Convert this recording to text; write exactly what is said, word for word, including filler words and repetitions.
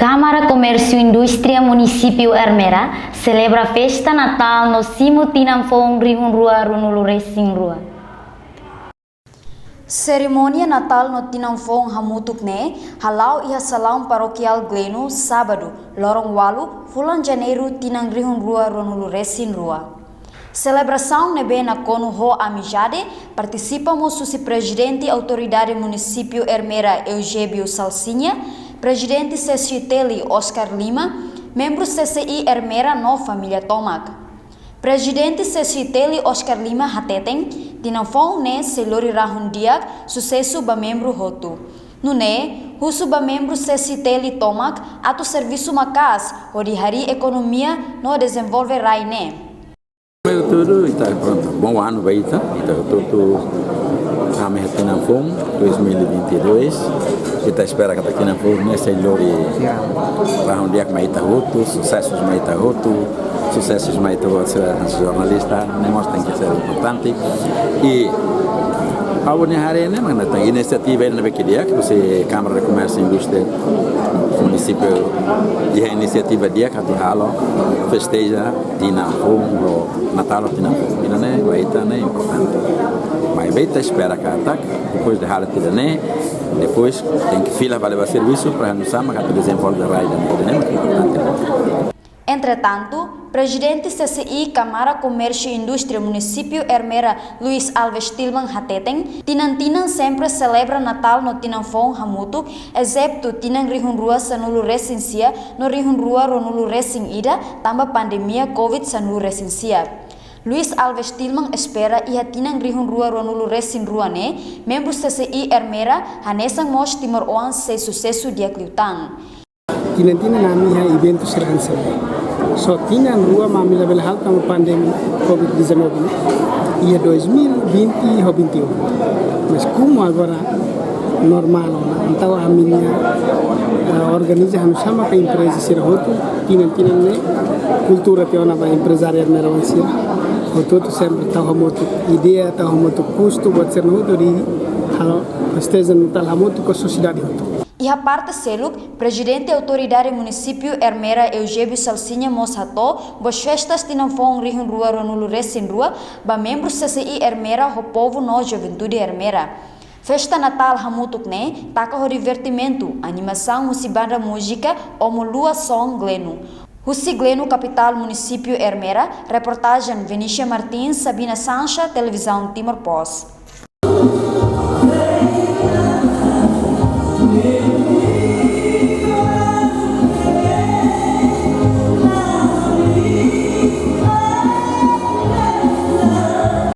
Kámara Komérsiu Indústria Munisípiu Ermera selebra festa Natál no simu tinan foun rihun rua ruanulu resin rua. Serimónia Natál no tinan foun hamutuk ne'e hala'o iha Salaun Parokiál Gleno, sábadu, loron ualu, fulan Janeiru, tinan rihun rua ruanulu resin rua. Selebrasaun ne'ebé nakonu ho amizade, partisipa mós husi Prezidente Autoridade Munisípiu Ermera Eusébio Salsinha, Prezidente C C I T L Oscar Lima, membru C C I Ermera no família tomak. Prezidente C C I T L Oscar Lima hateten, tinan foun ne'e sei lori rahun di'ak, susesu ba membru hotu. Nune'e, husu ba membru C C I T L tomak atu servisu maka'as hodi harii ekonomia no dezenvolve rai ne'e. Primeiro tudo, ita, pronto, bom ano ba ita, ita hotu-hotu, ami iha tinan foun dois mil e vinte e dois, ita espera katak tinan foun ne'e sei lori rahun di'ak mai ita hotu, susesus mai ita hotu, susesus mai ita hotu, jornalista, ne'e mós tenke ser importante. I ha'u hanoin ne'e, mak ne'e inisiativa ne'ebé ke di'ak, husi Kámara de Komérsiu Indústria Munisípiu, iha inisiativa di'ak atu halo festeja tinan foun, no Natál tinan foun. Ida-ne'e ba ita ne'e importante. Maibé ita espera katak, depois de halo ida-ne'e, depois tenke fila fali ba servisu para oinsá mak atu dezenvolve rai ida-ne'e, ida-ne'e mak importante. Entretantu, Prezidente C C I Kámara Komérsiu Indústria Munisípiu Ermera Luis Alves Tilman hateten, tinan-tinan sempre selebra Natál no tinan foun hamutuk, ezeptu tinan rihun rua sanulu resin sia no rihun rua ruanulu resin ida, tanba pandemia covid sanulu resin sia. Luis Alves Tilman espera iha tinan rihun rua ruanulu resin rua ne'e, membru C C I Ermera hanesan mós timoroan sei susesu di'ak liután. Tinan-tinan ami iha eventu sira hanesan ne'e. Só tinan rua mak ami labele halo tanba pandemia covid dezanove ne'e. Iha dois mil e vinte ho vinte e um. Mas komu agora normál ona, entaun ami-nia, eh, organiza hanesan mak empreza sira hotu, tinan-tinan ne'e kultura tiha ona ba emprezáriu Ermera-oan sira. Hotu-hotu sempre tau hamutuk ideia, tau hamutuk kustu, buat sira hotu hodi halo festeja Natál hamutuk ho sosiedade hotu. Iha parte seluk, Prezidente Autoridade Munisípiu Ermera Eusébio Salsinha mós hato'o boas festas tinan foun rihun rua ruanulu resin rua ba membru C C I Ermera ho povu no juventude Ermera. Festa Natál hamutuk ne'e taka ho divertimentu, animasaun husi banda múzika Omo Lua Son Gleno. Husi Gleno, kapitál munisípiu Ermera, reportajen Venícia Martins, Sabina Sancha, Televizaun Timor Post.